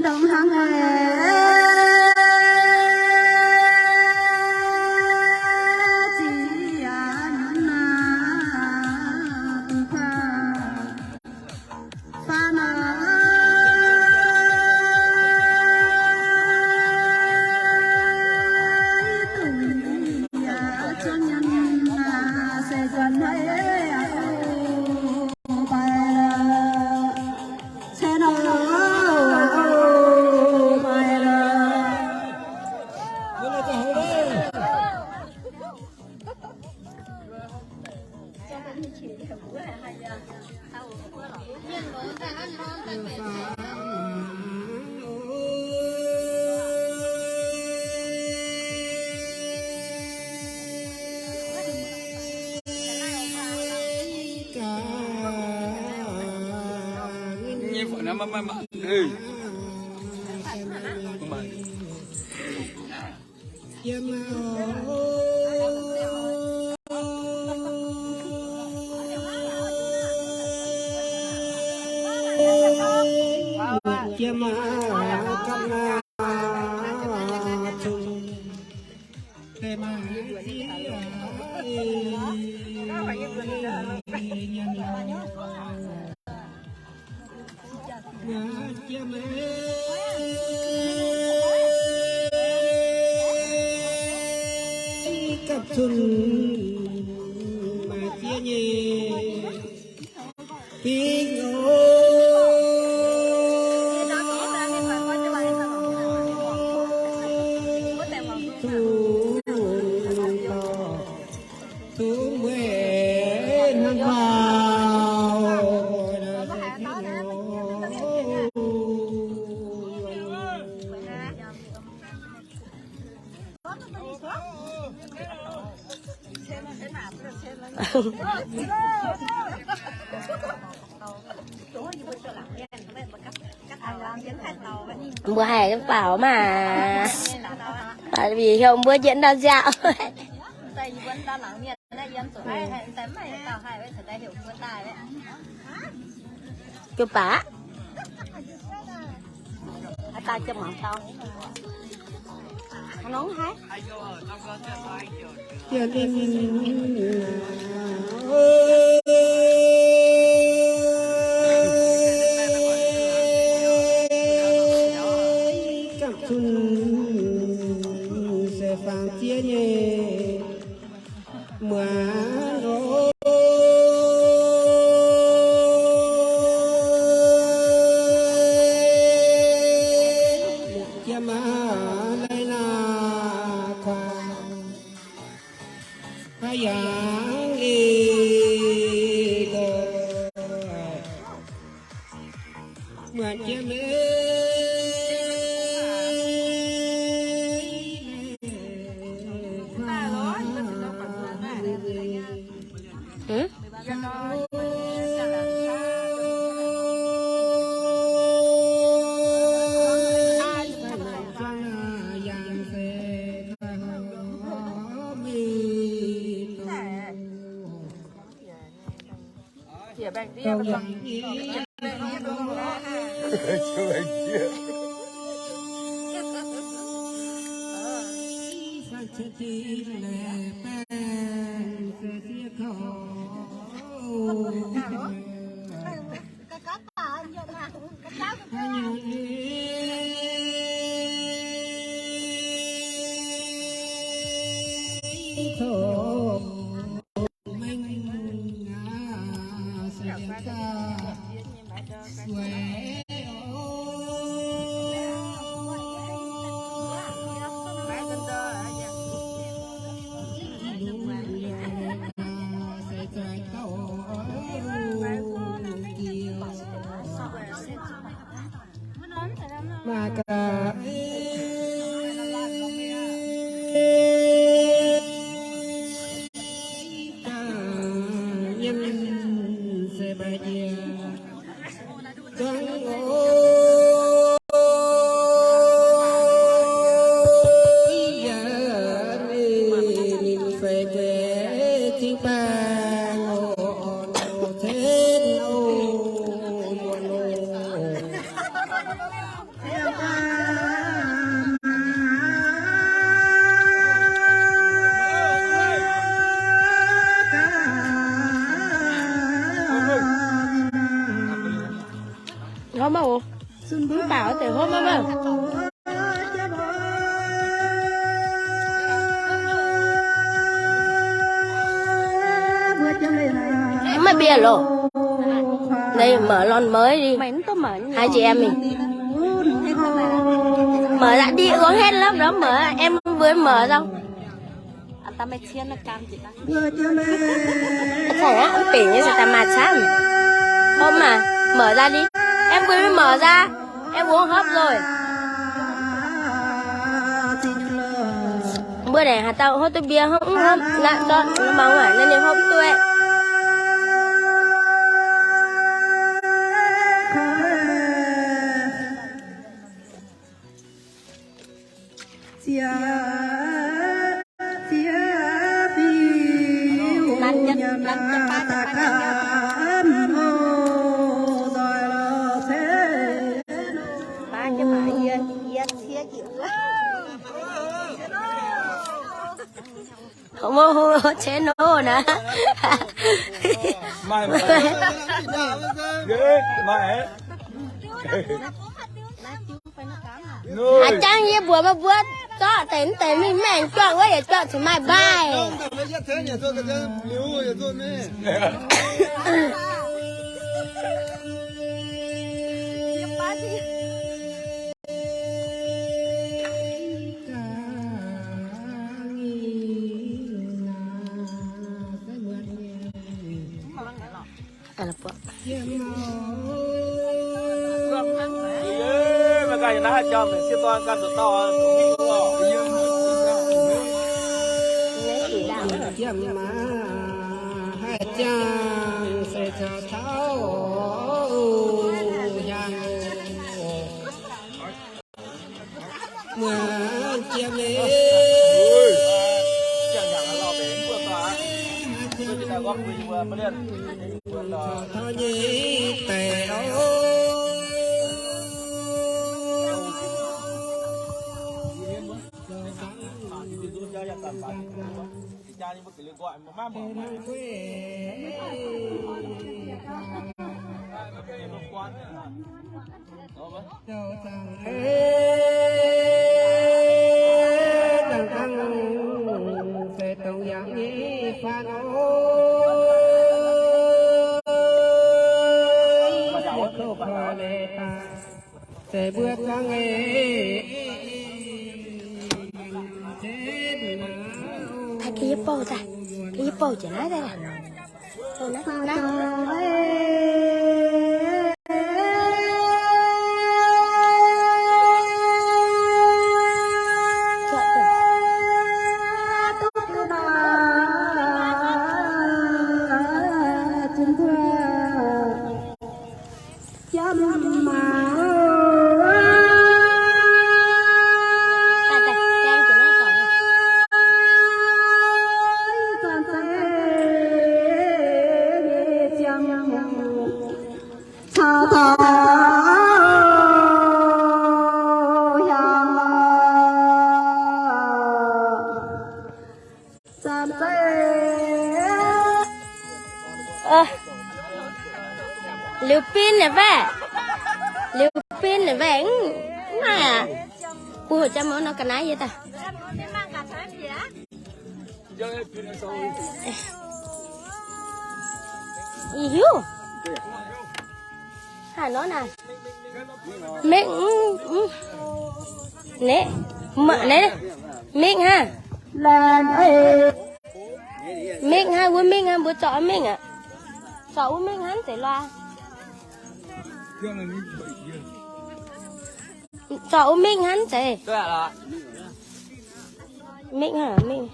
dongh hnangv haic. Gapv zunh maaih ziex nyei bingv oc. Tungx mbuo hnangv nor. Mbuo haih mv baac maah, baac bieqc heuc mbuo njiec ndau nziaauc. Jiu baac. Gapv zunh se fangx ziex nyei muonz oc. Jiem maah, lai naah kuaaiv, yangh liuz doic. Mangc gaax, se maiv diev. Hopv maiv oc. Mv baac oix deix hopv maiv maiv. Maiv bia loh. Đây mở lon mới đi. Hai chị em mình. Mở ra đi, uống hết lớp đó mở, em vừa mở xong. Ach, tỉnh như sao ta mà chán. Hôm mà mở ra đi. Em vừa mới mở ra. Em uống hết rồi. Bữa nay hả tao hốt tôi bia không hốt nặng cho nó mong à nên em hốt tôi. Hmz hmz channel naaiv. A'jang yie mbuox meih mbuo zorqv deix mv deix mingh maengh juangc wuov yietc juangc cingx maaih mbaih. Taaih ga'yie bouh daaih, ga'yie bouh jiex naaiv daaih. Liuz bin naaic mbaeqc, liuz bin naaic mbaeqc, mv maaih aqv. Bun heuc jang mv nor ga'naaiv yie daaih. Ih hiuv. Haaix nor naaic? Mingh, mingh, mingh. Ninh, ninh, mingh hnangv. Mingh hnangv, wuov mingh hnangv, mbuo zorqv mingh aqv. Zorqv wuov mingh hnangv zeiz loh. Zorqv wuov mingh hnangv zeiz. Mingh hnangv, mingh.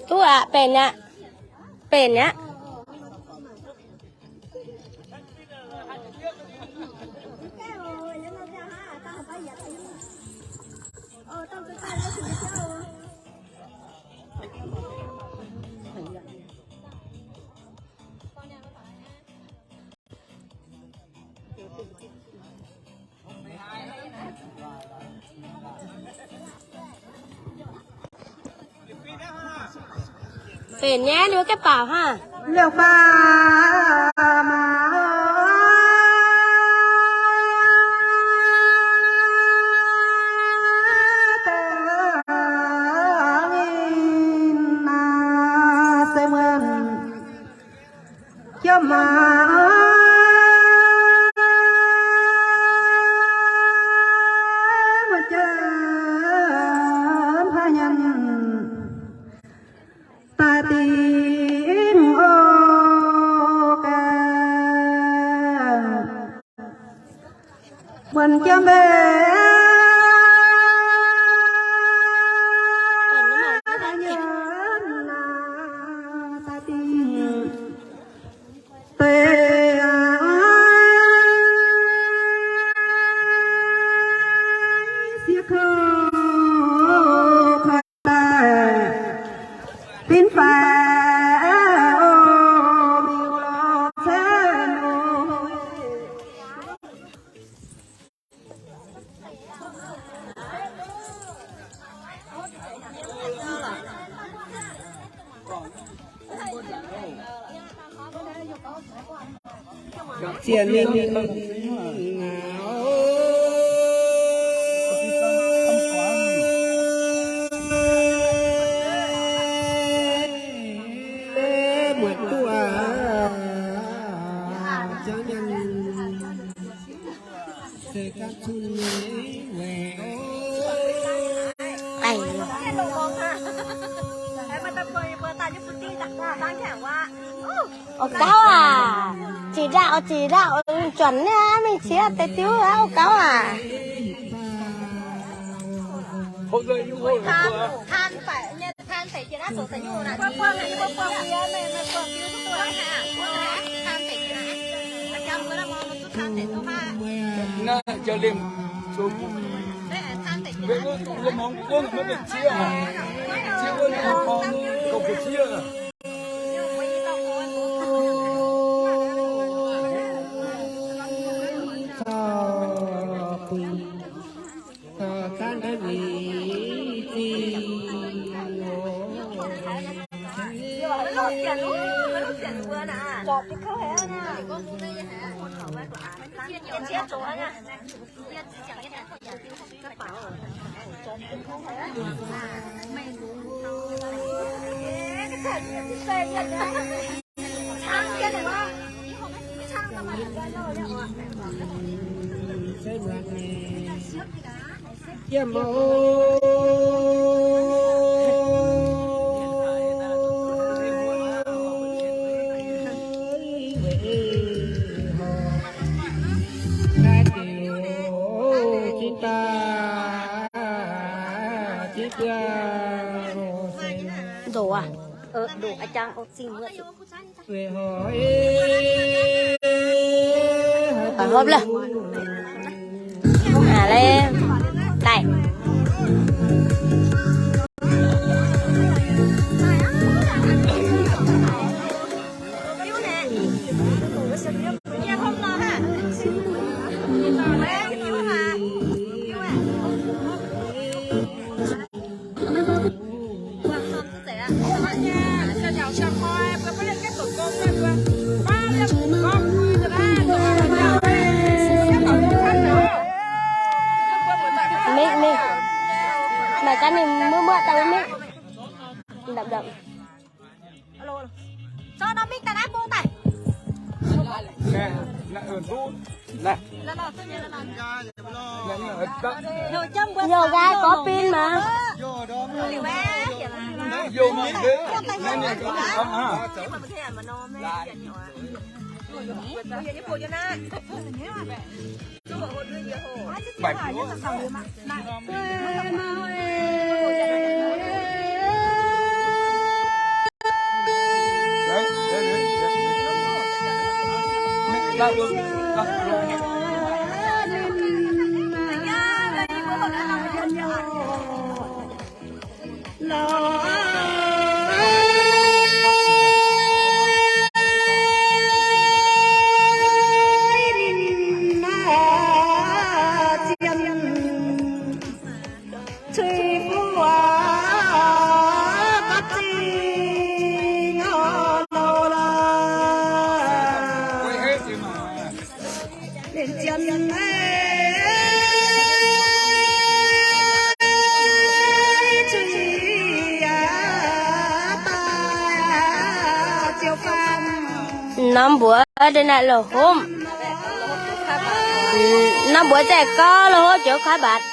Duqv aqv, benx aqv. Benx aqv. Benx nyei, ninh mbuo gengh baaux hnangv. Liouh faah maaz daaih ninh naaiv se muonh jomc maaz, muonh jomc haaix nyungc daaih dingc oc gaax. Muonh jomc mbenc haaix nyungc daaih dingc deix sieqv kouv koi daaih, fin faix oc, miuc lorz cen oc. Ov gauv aac, ziqc ndaauh, ziqc ndaauh, juanc naaiv mingh ciev deix diuv aqv, ov gauv aac. Naaiv jauv-limh, mbuo mangc gong maiv benx ciev haic. Ciev wuov naaiv gorngv gauh ciev. Ndoqc aac. Ndoqc aqv, jangx oc, zingh wuov. Hopv leh. Aa, leh daaih. Youz nqaai gorx bin maah. Norm mbuox deix naaic la'homv. Norm mbuox zaih gauv la'homv joux kaav mbatc.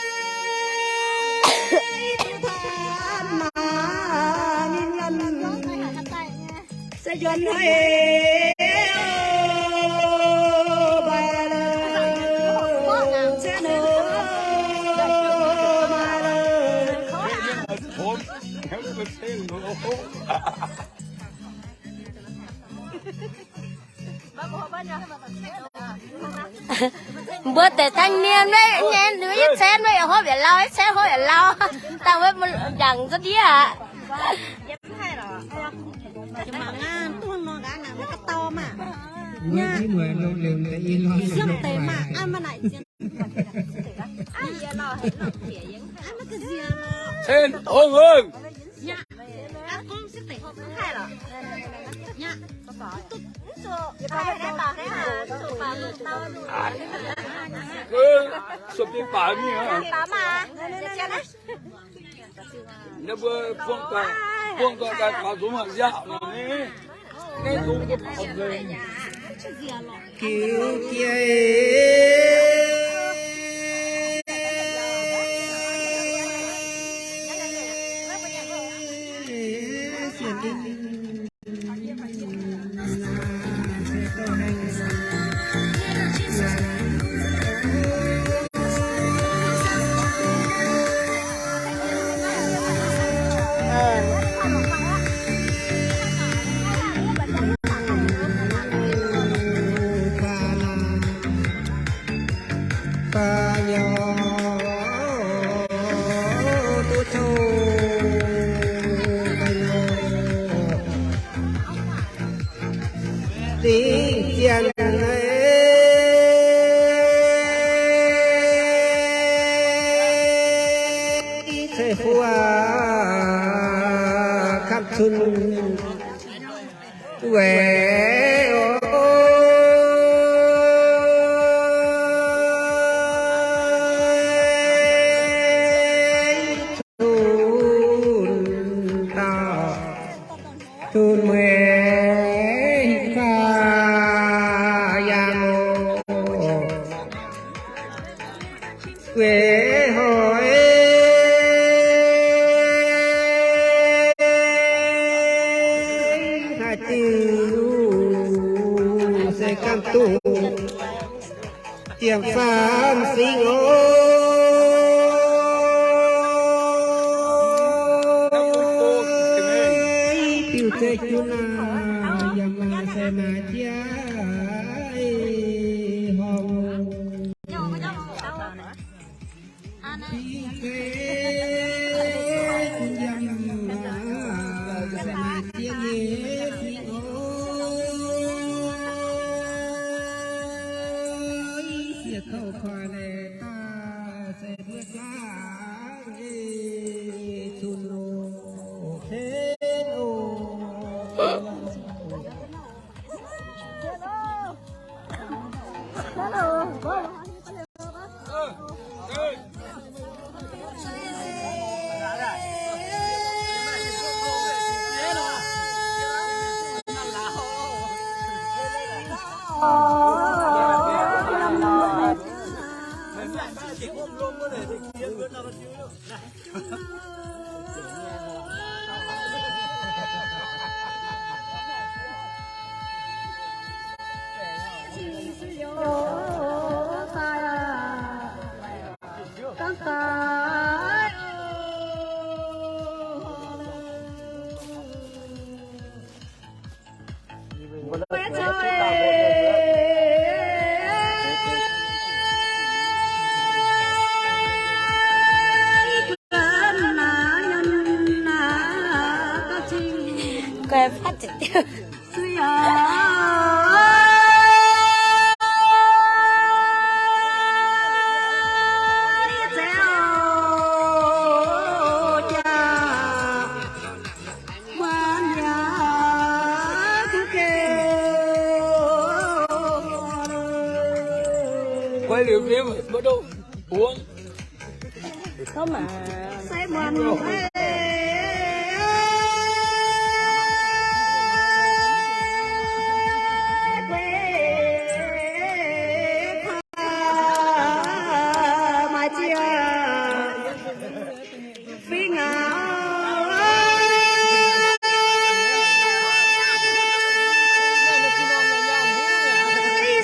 Mbuo deix thanh niên maiv nyei, yietc cent maiv hopv yietc lauh, yietc cent hopv yietc lauh. Dangh wuov jangx za'ndiev aqv. Cent ong ong. Suoqv biei baac mingh aqv. Naaiv mbuo buangh daaih, buangh daaih daaih taux nzunc mangc yaac nor, naaiv zungv mbuo taux nzengc. Kiu jiex. Dingc ziangh ceix fuqv kamv cun weic oix tun dauh tun mueiz faa yangh oc. Weic hoic haaix diuc se ganh duqv diemv faam singx oc. Biuv zeiv junv aac, yaac maaih se maaih jiex horngh. Mbuo liuz fim mbuo duqv huv. Sai muonc guei maaih jiex fingx aqv.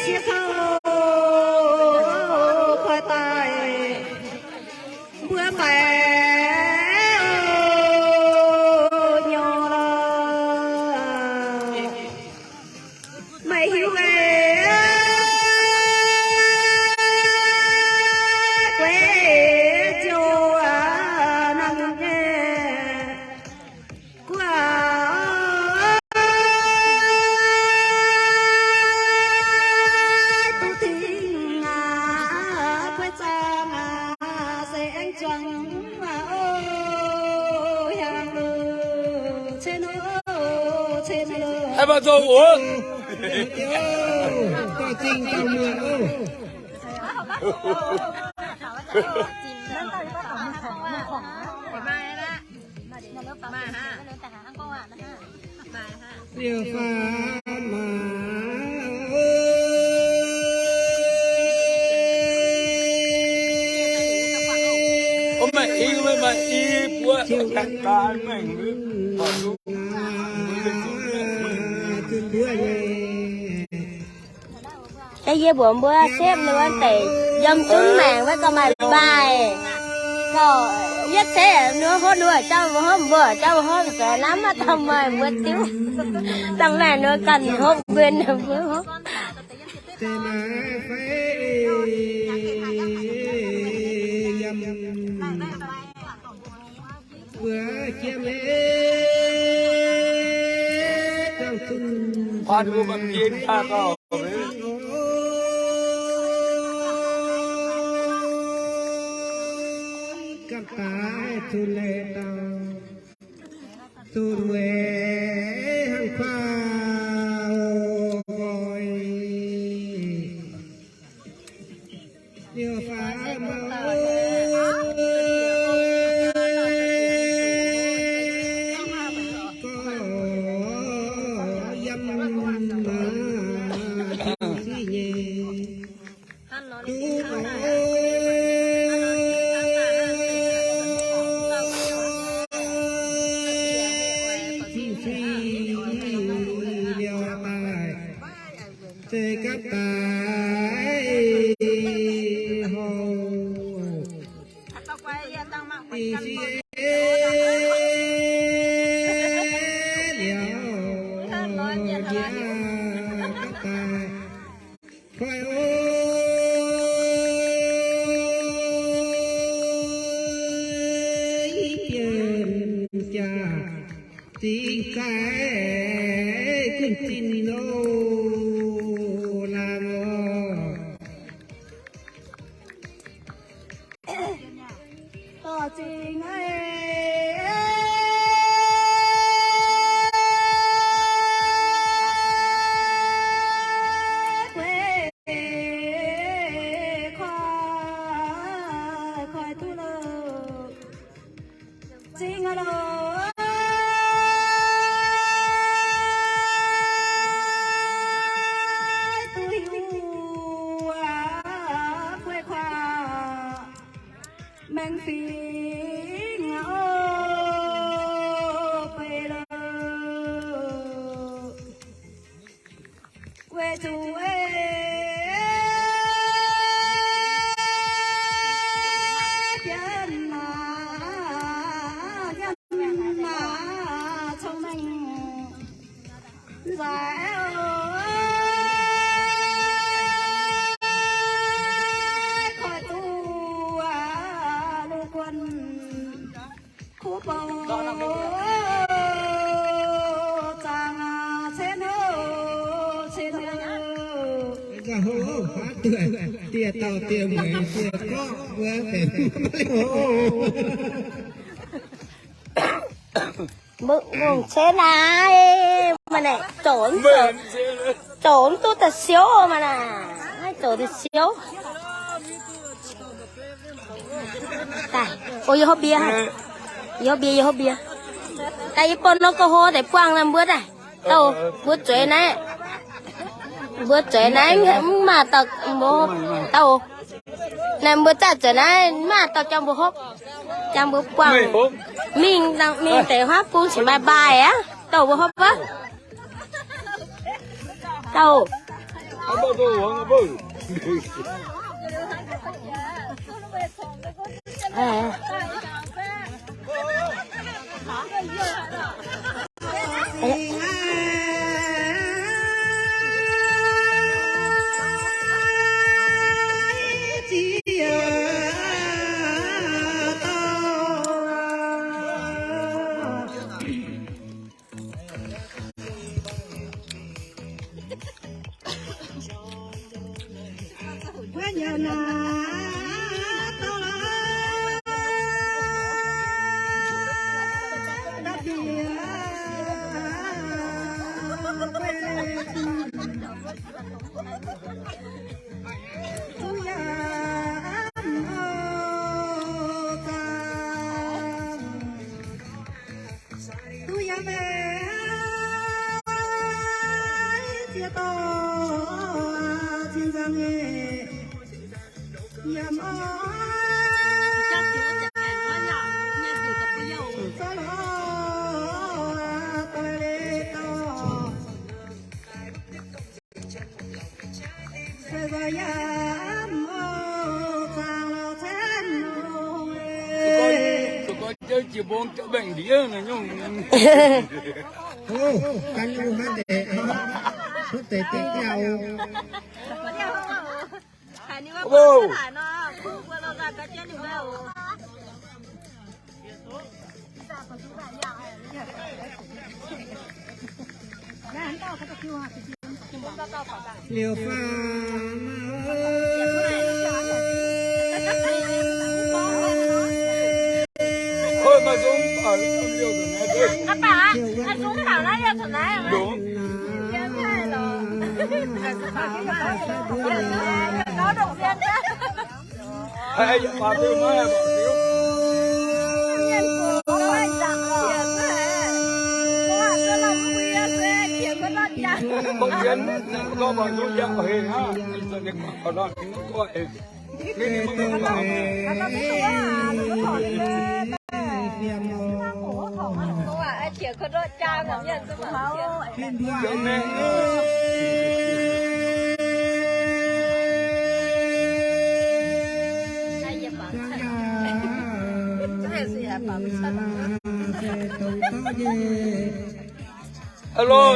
Sieqv taux koi daaih mbuo mbaix nyorx lorqc. Meih hiuv ei, gueix ziouc nangc nyei gu'nguaaic duqv dingc aqv, gueix zaangc aqv, se aengx zuangx aqv, o, hiaangx loh, cen loh, cen loh. Haih mangc zoux oc. Dauh zingh dauh muoc oc. Liouh faaux maac oc. Maaih i, maaih i buoqv daaih mengh. Yie mbuox mbuo sepv ninh wuov deix yiem zunv maengc wuov gauh maaih maaih. Gauh yietv sepv ninh hopv ninh jauv mbuo hopv, mbuo jauv mbuo hopv, zoux namv maiv dauh maaih mbuo diuv. Dangh maengc ninh ganh hopv mbuo mbuo hopv. Ganh daaih tunh leiz dauh, tunh weic hnangv kuaaiv oc. Liouh faaux maac oc, gorx yiem maac sic nyei. Duqv oc, zinh fingx liouh daaih, se gapv daaih horngh, zinh fingx liouh njiec gapv daaih. Koi oi, bienh jaax zingh gaaix gunv zinh loh laangz oc. Dorh zingh eix gueix koi, koi duqv loh. Zingh loh, duqv hiuv gueix koi. Mengh fingx oc, beiv loh, weic zuqc ei bienv maac, yiem maac cong-mengh nzaic oc, koi duqv lungh guonh kuv bou zaangc cen oc, cen oc. Dieh dauh dieh mueiz dieh gorqv wuov benx mbungv cen naaiv, maaih naaic zoux, zoux mv duqv da'siouv maaih naaic, zoux da'siouv. Daaih, o, yie hopv mbie, yie hopv mbie, yie hopv mbie. Daaih yie bun nor ga'hlo deix buangh naaiv mbuo daaih. Dauh, mbuo zueiz naaiv. Mbuo zueiz naaiv mv maaih dauh mbuo hopv. Dauh, naaiv mbuo zaah zueiz naaiv mv maaih dauh jangx mbuo hopv. Jangx mbuo buangh. Mingh, mingh deix huaav bung cingx maaih mbaaih aqv. Dauh mbuo hopv wuov. Dauh. Liuz faam. Alo,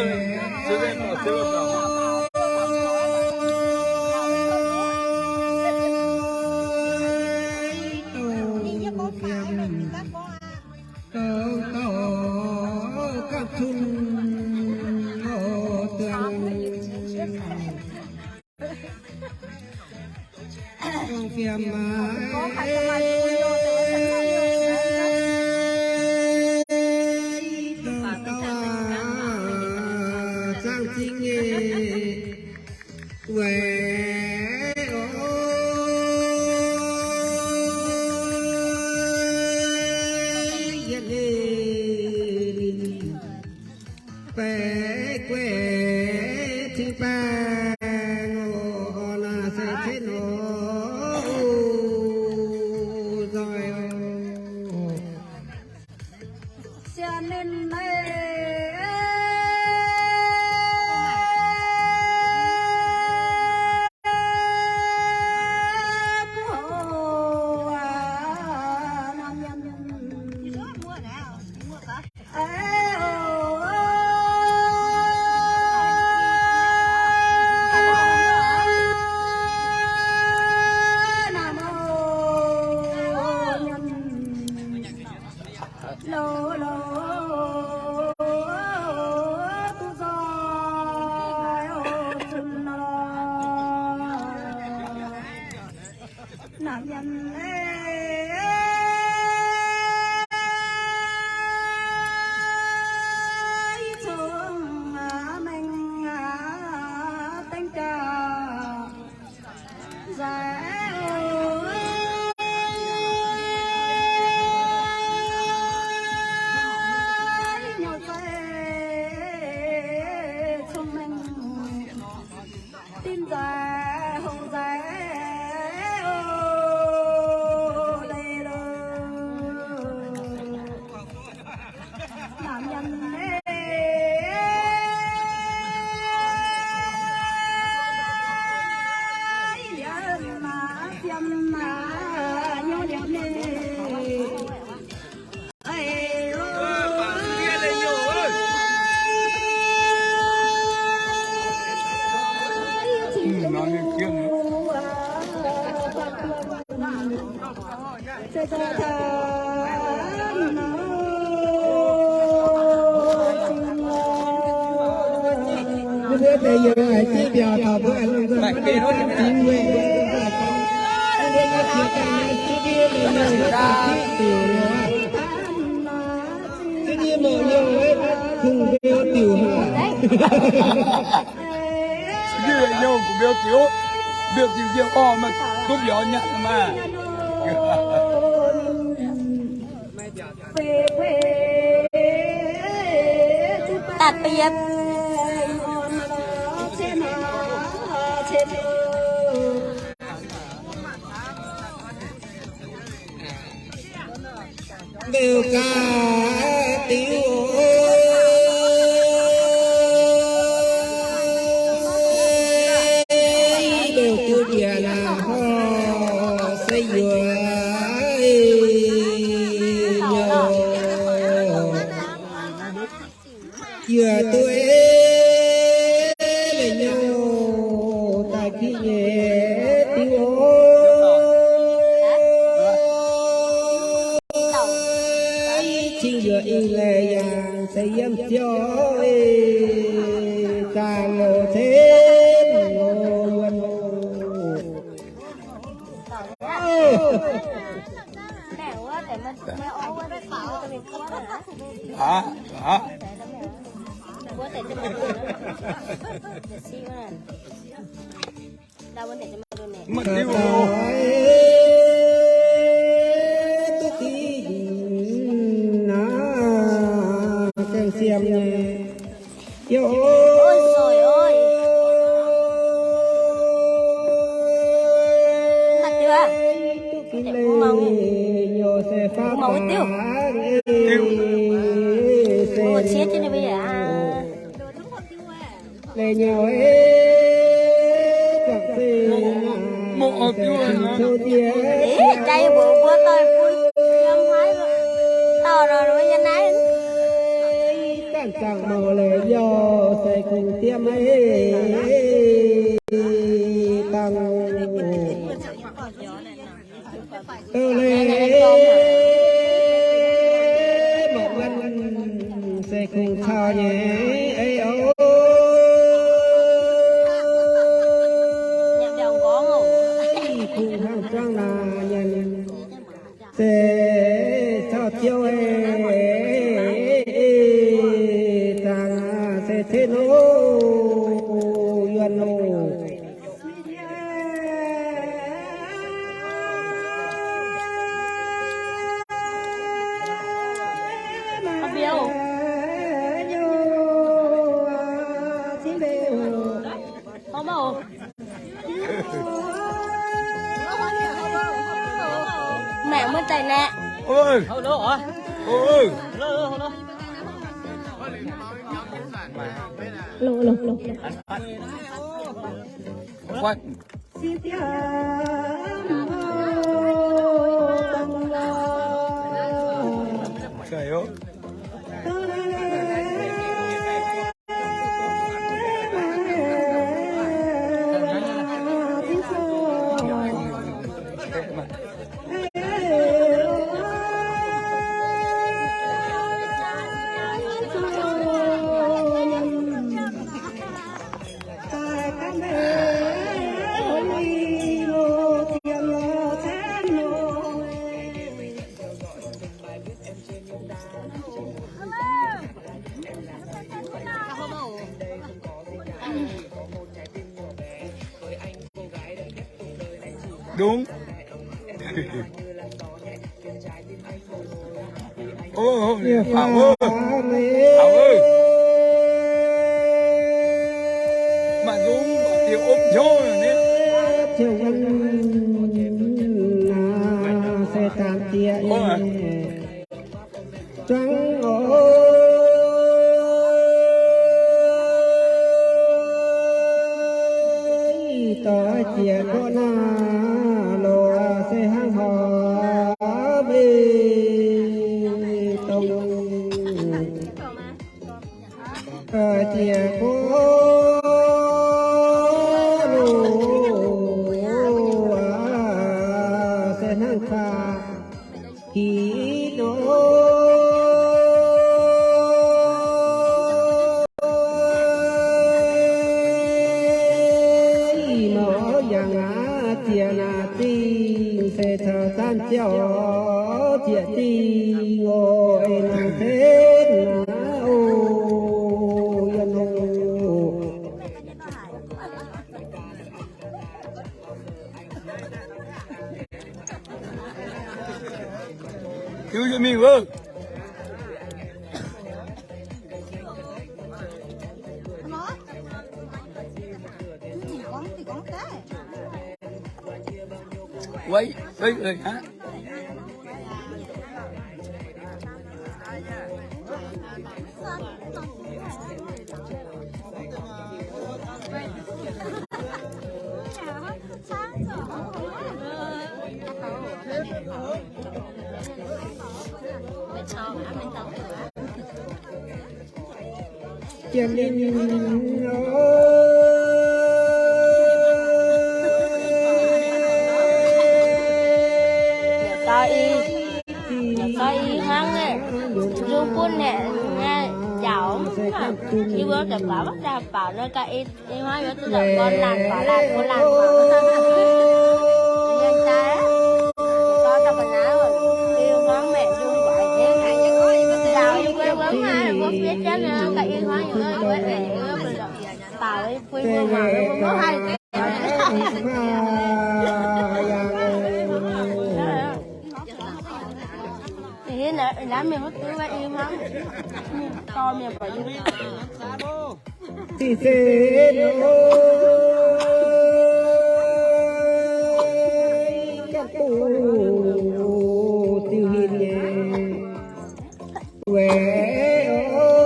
Yie youh kuv mbiouh diuh, mbiouh diuh yie orv maaih duqv mbiauz nyanc maah. Daaih bieqc. Mbiouh gaax diuh, mbiouh diuh nyanc naaic horc se yuoqc nyei. Yuoqc duqv leh nyouh daaih kingx nyei diuh oc. Cing yuoqc ih leh yangh se yiem ziouc zaangc loz cen loz yuonh oc. Aqv, aqv. Maiv diuh oc. Duqv dingc naaiv gaengh siemv nyei. Yie oc. Duqv dingc leiz nyouh se faaux daaih se leiz nyouh ei, guangc se cou diex. Ganh zaangc mouc leiz nyouh se kungx diev maiv dangh. Leiz mouc wuonh se kungx cau nyei ei oc. Kungx hnangv zuangx naaic nyanc se cau ziouv ei, zaangc se cen oc, yuonh oc. Mẹ mới tay nè. Ôi. Ôi. Lô, lô, lô. Khoan. Trời ơi. Đúng. Ôi, ôi, ôi. Ảo ơi. Ảo ơi. Mạn Dũng bảo Tiệp ốm nhớ rồi đấy. Ôi. Zuangx oc, ih dorh jiex mborqv naaiv loz se hnangv horpc mingh dongh jiex gorx loz se hnangv kaav giv nor. Ih mor yangh aqv, ziex naaic dingh se caux zanv ziouc ziex dingh oc, ei nangc cenv naaiv oc, yie nor. Hiuv nyei mingh wuov. Wei, wei, wei, hả? Jiem ninh gau i, gau i hnangv, nzung bun hec nyei, jauv, yie mbuo deix baaux, deix baaux nor ga'ei. Ih hnoi yuoz duqv la'gorn laanh faaux laanh bun laanh faaux. Yiem jaax, gau daaih ga'naaiv, ih hnoi maengc nzung guaix nzengc. Nzaaux yie mbuo wuov maaih mbuo fiev jienv nyei, ga'ih hnoi yie mbuo wuov aengx wuov baaux yie pui mbuo mangc mbuo mv haih. Naaiv mienh mv duqv ih hnoi, dorh mienh buatc yie. Dingh se nor, gapv duqv diuh hin nyei. Weic oc,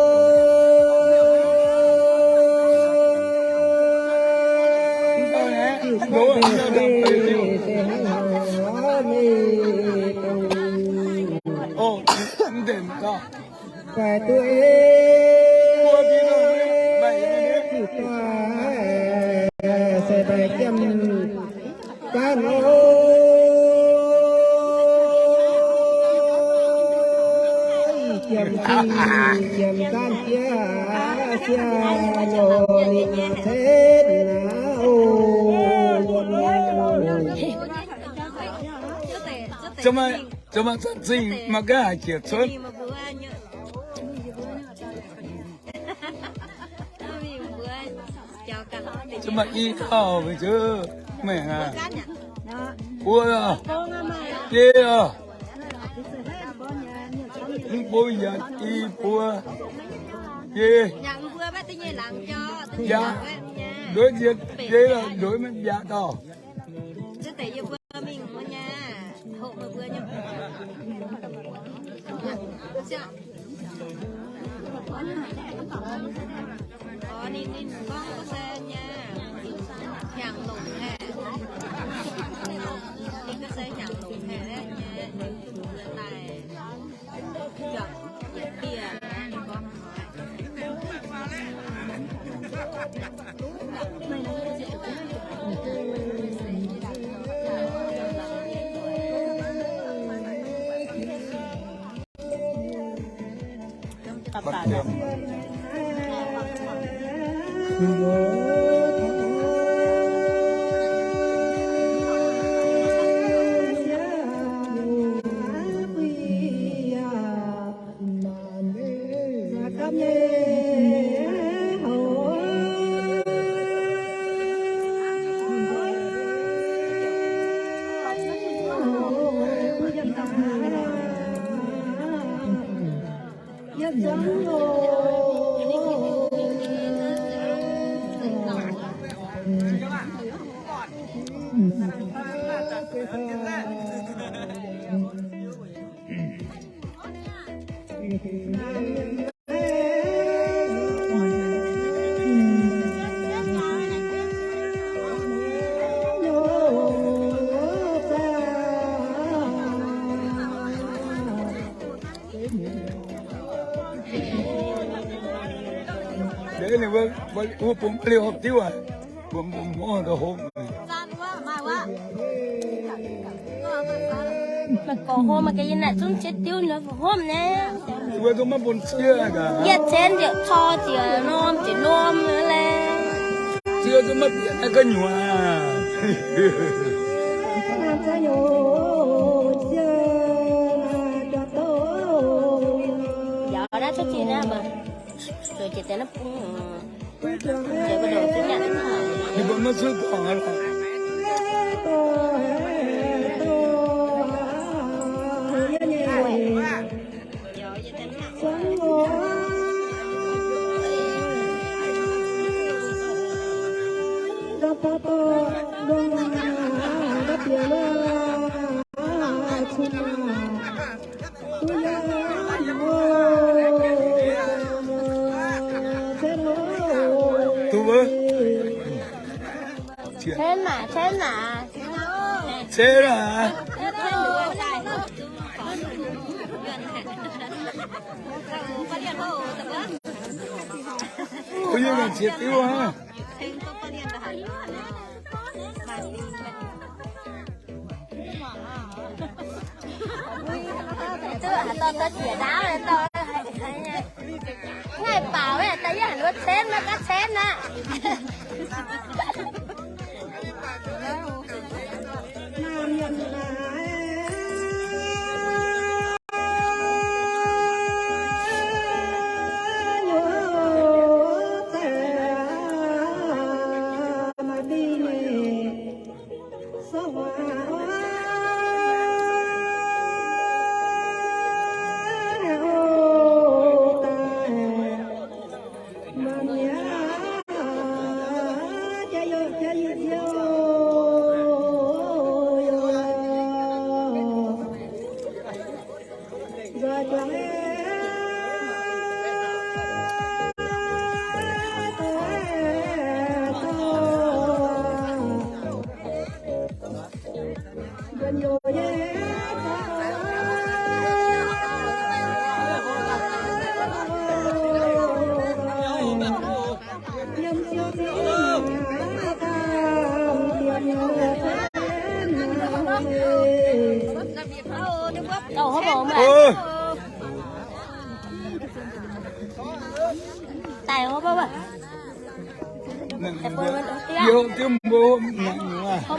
diuh gorngv deix se hnangv haaix meih dongh. Baeqc duqv ei, se baeqc jiem zaanv oc. Jiem zingh jiem zaanv jiex, jiex nor ninh cenv naaiv oc. Zoux maaih, zoux maaih zanc zingh mangc gaax haaix jiex cuotv. Zoux maaih i dauh meih ziex maengc aqv. Buo, biei oc. Mv bung yaac i buo, biei. Yaac nduov nziex biei lorqc, nduov maiv biaav dauh. Wuov bung liouh hopv diuv aac, bung mbuo mv da'hopv. Maaih gorx hlo maaih ga'naaiv zungv jiex diuv nor hopv nyei. Yie cen ziouc cor ziouc norm ziouc norm nyei laeh. Ziex zungv maiv bieqc naaiv ga'nyuoz. Yaac naaiv cuotv zinh naaiv mv baac zueiz jiex daaih naaiv bung. Ninh mbuo maiv zuqc gorngv aqv. Cen maah, cen maah. Cen aqv. Yie mangc ziex diuv aqv. Duqv haaix dauh dorh jiex ndaauv, haaix dauh haiz, haiz nyei. Ngaih baaux daaih yie haiz wuov cen nor, gaav cen aqv. Hopv maah, mbuo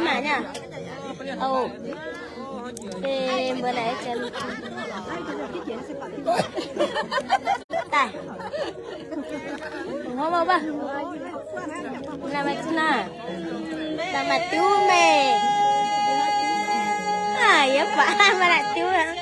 naaiv daaih. Hopv maah, maaih duqv naaiv. Maaih diuv meih. Yie baac maaih naaic diuv aqv.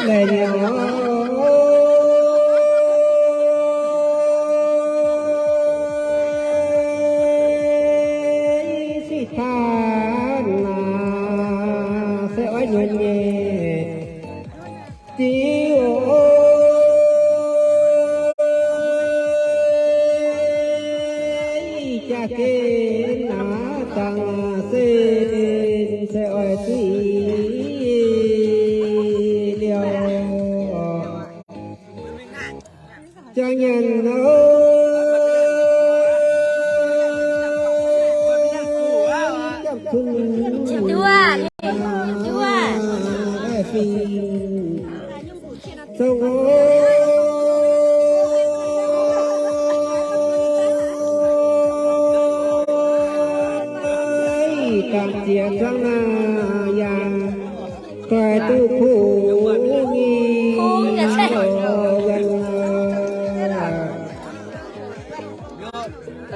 Leh nyei, sih taan naaic se oix nyunc nyei. Diuv jaa-gen naaic dangh se, se oix zuqc liouh. Jangx nyanc nor, jangx cun, duqv, duqv, fing, zong, dangh ziex zuangx naaic yaac doix duqv kuv.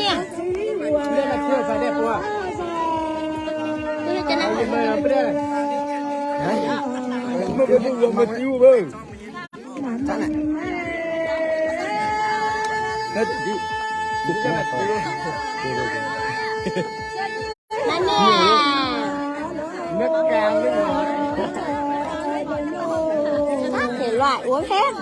niaa. Thể loại uống hết.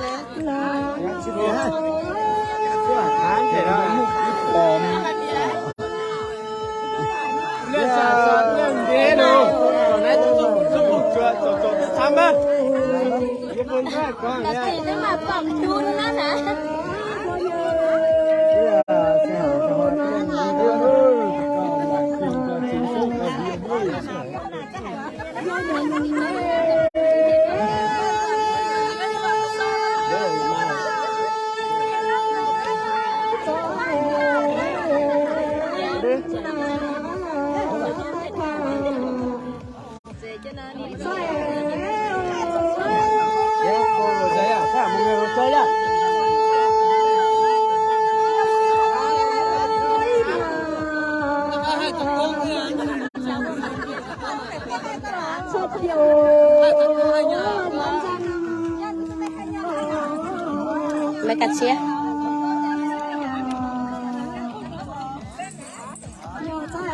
Maiv ganh ciev.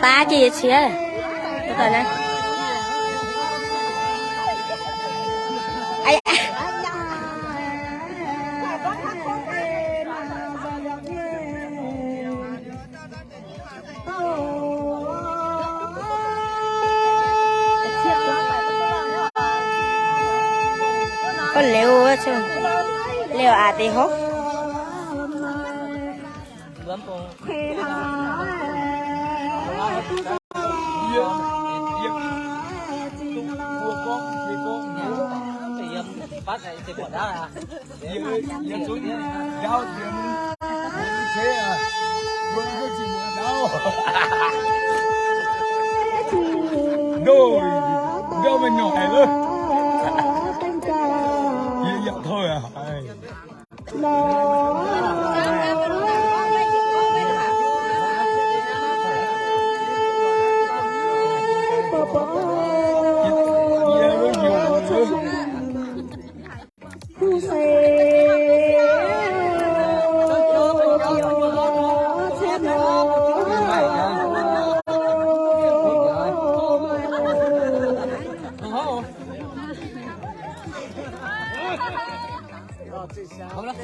Baav jiex ciev. Liuz, liuz aqc deix hov.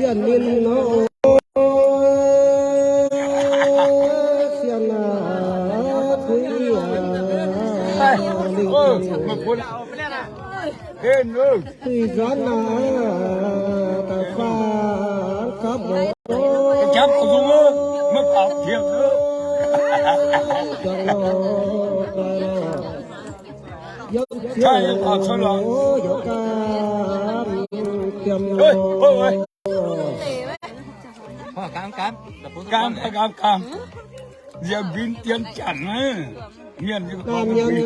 Ziangh ninh nor, siang aac, kuiv aac, lingh, duih nzuonx aac, da'faanh gapv mbuo, jangx nor, yiem ziouv, yiem gaam, yiem Gaam, gaam, gaam. Nziex mbin dien janx naaiv, mienh, mienh,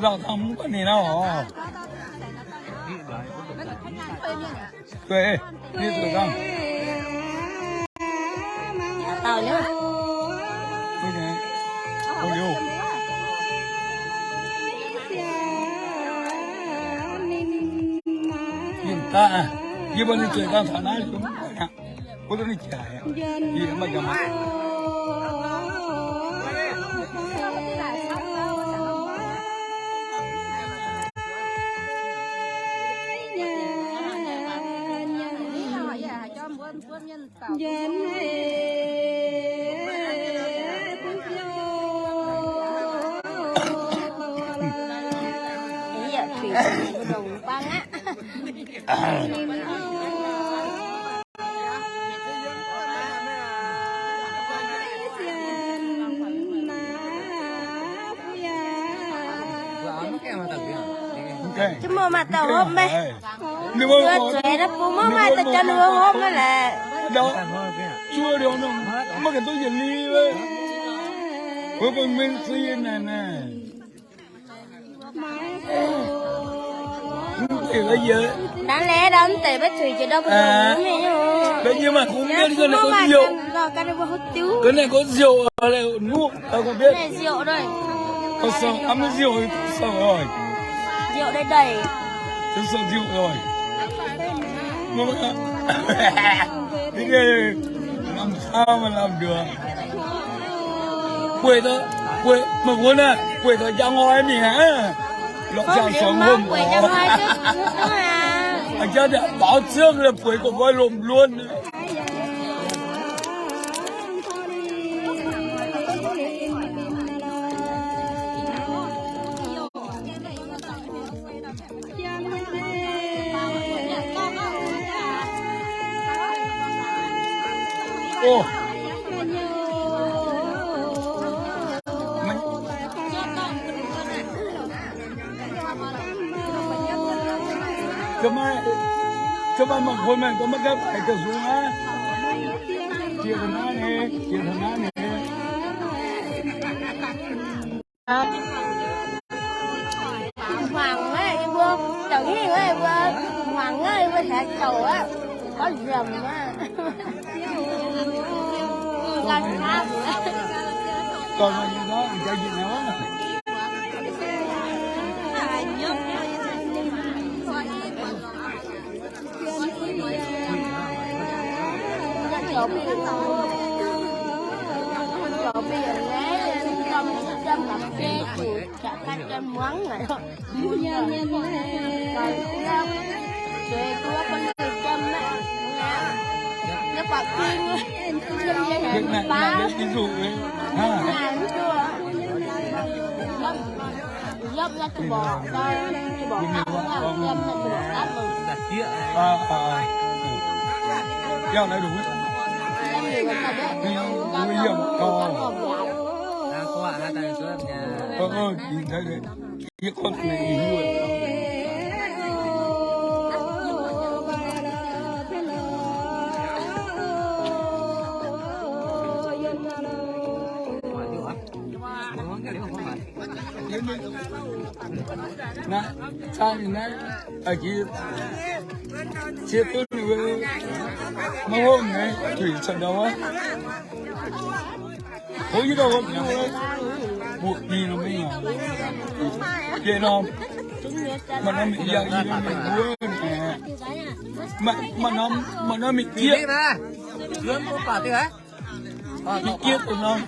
Lauh dangh mv baac ninh nor oc. Duqv, duqv dangh. Dauh liuz. Ninh Yie mbuo ninh zueiz dangh taux naaiv, mbuo duqv ninh jaaix, yie mbuo jaax maah. Mv muoz maaih dauh hopv maiv? Ninh mbuo zueiz naaiv bung maiv maaih daaih jauv ninh mbuo hopv maiv laeh. Naaiv laeh ndau mv deix maiv zueiz jiex ndau mbuo mingh nyei. Ga'naaiv gorngv nziouc, nziouc, nziouc, nziouc. Bueix, bueix, meih wuov naaiv bueix daaih njang ngoi mingh aqv. Lorqc ziangh suonx hom oc. A'jang daaih baaux ziouv bueix gorngv nqoi lomh luonv. Maiv maaih koi mienh maiv gaengh baix gauh nzung aqv. Jiex taux naaiv nyei, jiex taux naaiv nyei. Hmuangx aqv, yie mbuo douc hingh aqv, yie mbuo hmuangx aqv, yie mbuo haiz douc aqv, gorngv nzemc aqv. Laanh hnamv. Naaiv, naaiv, a'jiex cie duqv ninh mbuo maiv hopv nyei, zuiz caux ndau aqv. Hov yie gauh hopv nyei, mbuoqc nyei nor mv nyungc. Jiex norm, maaih norm mingh yangh yie mingh wuov naaic. Maaih norm, maaih norm mingh jieqv. Mingh jieqv dongh norm.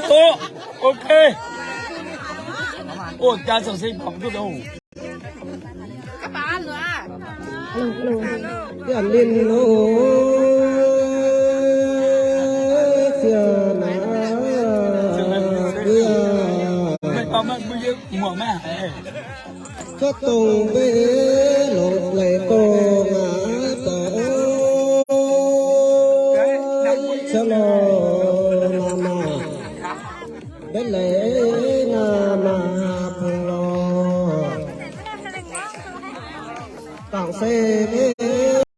Ov, ok. Ov, jaa caux se bangc duqv dongh. Yaac ninh nor, sia naaiv, cuotv dongh mbuo longc leiz gorngv aqv, dorh caux lorh naaic maah. Maiv leiz